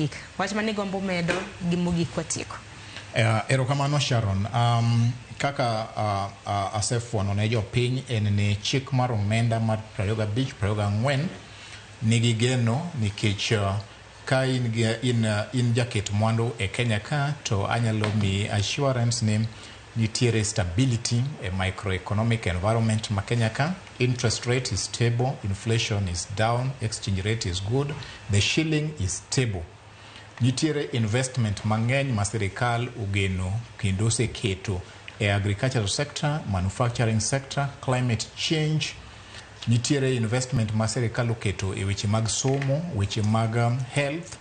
Mogik, wach mane gombo medo gi mogik watieko? Erokamano Sharon. Kaka asefuono ne jopiny en ni chik mar omenda mar 25 24 nigi geno nikech ka in, gi, in, in jaket mwandu e Kenya ka, to anyalo miyi assurance ni nitiere stability e microeconomic environment ma Kenya ka. Interest rate is stable, inflation is down, exchange rate is good, the shilling is stable. Nitiere investment mang'eny ma sirikal ogeno kendo oseketo e agricultural sector, manufacturing sector, climate change. Nitiere investment ma sirikal oketo e weche mag somo, weche mag health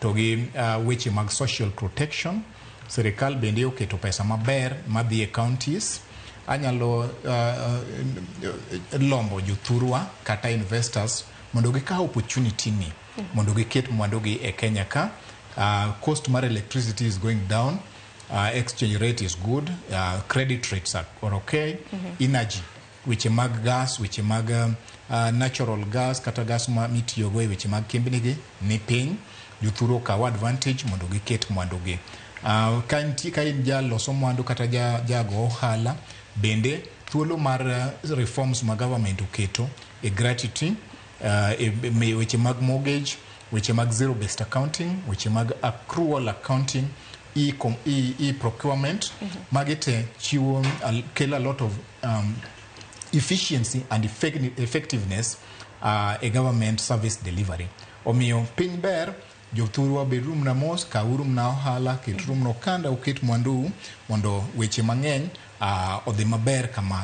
to gi weche mag social protection. Sirikal bende oketo pesa maber madhi e counties. Anyalo lombo jothurwa kata investors mondo gikaw opportunity ni mondo giket mwandugi e Kenya ka. Cost mar electricity is going down, exchange rate is good, credit rates are okay, energy, weche mag gas, weche mag natural gas kata gas ma mitiyogo e weche mag kembni gi ni piny. Jothuru okaw advantage mondo giket mwandugi. Ka nitie, ka in jaloso mwandu kata jago ohala bende, thuolo mar reforms ma government oketo e gratuity, e weche mag mortgage, weche mag zero based accounting, weche mag accrual accounting, e procurement, magi te chiwo kelo a lot of efficiency and effectiveness e government service delivery. Omiyo piny ber, jothurwa, beduru mana mos, kawuru mana ohala, keturu mana okanda, uket mwandu mondo weche mang'eny odhi maber kamano.